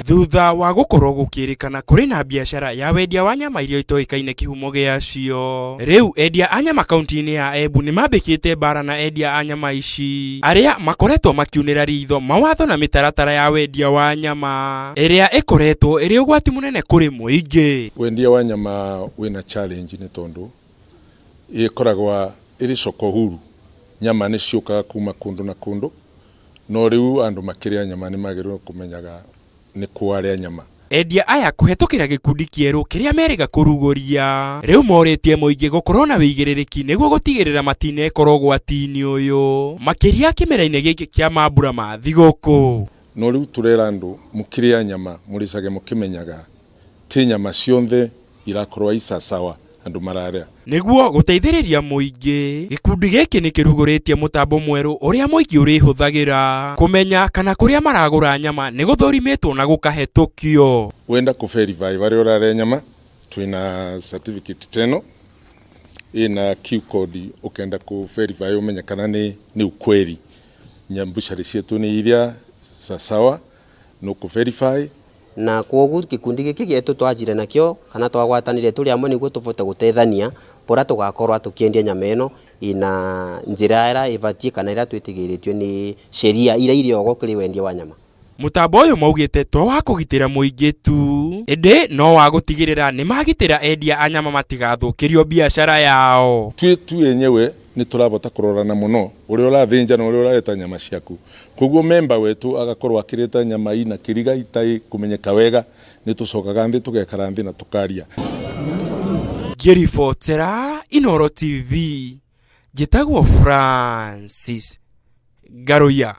Thutha wa gũkorwo gũkĩrĩkana kũrĩ na biacara ya wendia wa nyama iria itoĩkaine kĩhumo gĩacio, rĩu endia a nyama kaunti-inĩ ya Embu nĩ mambĩkĩte mbara na endia a nyama ici arĩa makoretwo makiunĩra ritho mawatho na mĩtaratara ya wendia wa nyama ĩrĩa ĩkoretwo ĩrĩ ũgwati mũnene kũrĩ mũingĩ. Wendia wa nyama wĩna challenge nĩ tondũ ĩkoragwa ĩrĩ soko huru, nyama nĩ ciũkaga kuma kũndũ na kũndũ, no rĩu andũ makĩrĩa nyama nĩ magĩrĩirwo kũmenyaga nĩ kũ arĩa nyama. Endia aya kũhetũkĩra gĩkundi kĩerũ kĩrĩa merĩga kũrugũria, rĩu morĩtie mũingĩ gũkorwo na wĩigĩrĩrĩki nĩguo gũtigĩrĩra matinekora ũgwati-inĩ ũyũ, makĩria kĩmera-inĩ gĩkĩ kĩa mambura ma thigũkũ. No rĩu tũrera andũ mũkĩrĩa nyama mũrĩcage mũkĩmenyaga ti nyama cionthe irakorwo i sawa andũ mararĩa. Nĩguo gũteithĩrĩria mũingĩ, gĩkundi gĩkĩ nĩ kĩrugũrĩtie mũtambo mwerũ ũrĩa mũingĩ ũrĩhũthagĩra kũmenya kana kũrĩa maragũra nyama nĩ gũthũrimĩtwo na gũkahetũkio. Wenda kũ verify barĩa ũrarĩa nyama, twĩna certificate teno ĩna Q code, ũkenda kũ verify ũmenye kana nĩ nĩ ukweli mbucari cietu nĩ iria sawa, no kũ verify. Na kwoguo gĩkundi gĩkĩ gĩetũ twanjire nakĩo kana twagwatanire tũrĩ amwe nĩguo tũbote gũteithania bũrĩa tũgakorwo tũkĩendia nyama ĩno ina njĩra ĩrĩa ĩbatiĩ kana ĩrĩa twĩtĩkĩrĩtio nĩ sheria iria irĩ ogo kũrĩ wendia wa nyama. Mũtambo ũyũ maugĩte to wa kũgitĩra mũingĩ tu, ĩndĩ no wa gũtigĩrĩra nĩ magitĩra endia a nyama matigathũkĩrio biacara yao. Twi tu enyewe nĩ tũrabota kũrorana mũno ũrĩa ũrathĩnja na ũrĩa ũrareta nyama ciaku, koguo memba wetu agakorwo akĩreta nyama ina kĩriga itarĩ kũmenyeka wega, nĩ tũcokaga nthĩ tũgekara nthĩ na tũkaria. Ngĩribotera Inooro TV, njĩtagwo Francis Ngaruiya.